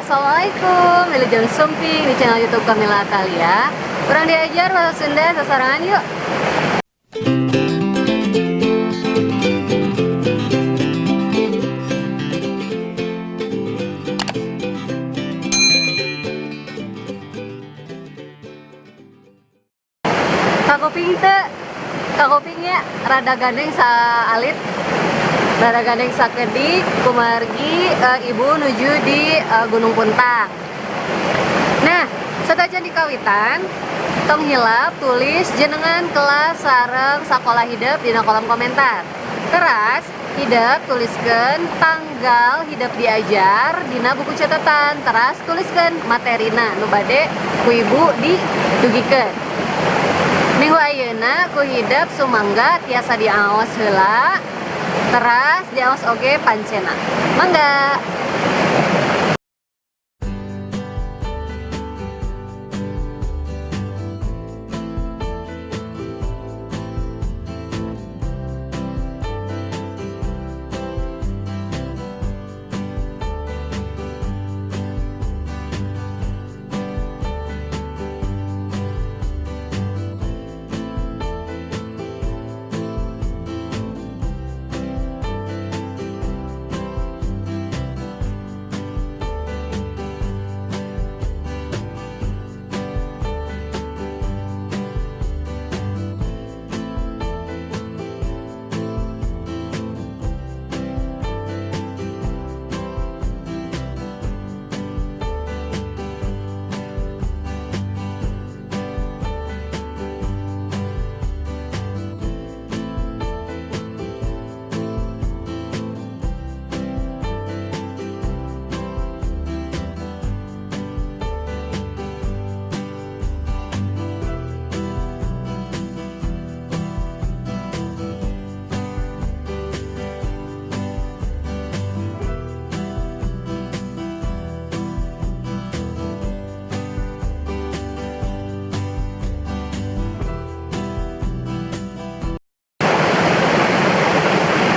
Assalamualaikum. Wilujeng Sumping di channel YouTube Kamila Atalia. Urang diajar bahasa Sunda sasarengan yuk. Kakuping teu? Kakuping nya rada gandeng saalit. Rada gandeng sakedik kumargi ibu nuju di Gunung Puntang. Nah, satajan di kawitan, tong hilap tulis jenengan, kelas, sareng sakola hidep dina kolom komentar. Teras hidep tuliskan tanggal hidep diajar dina buku catatan. Teras tuliskan materina nu bade ku ibu didugikeun. Minggu ayeuna ku hidep sumangga tiasa diaos heula. Teras diaos oge pancena. Mangga.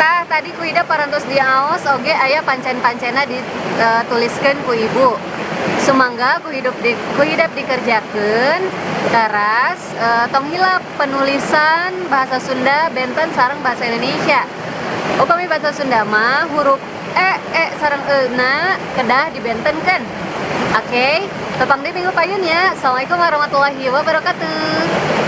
Tah, tadi ku hidep parantos diaos oge aya pancen-pancena dituliskeun ku ibu. Sumangga ku hidep dikerjakeun. Teras tong hilap penulisan bahasa Sunda benten sareng bahasa Indonesia. Upami bahasa Sunda mah huruf e, e sareng e na kedah dibentenkeun. Oke, tepang deui minggu payun ya. Assalamualaikum warahmatullahi wabarakatuh.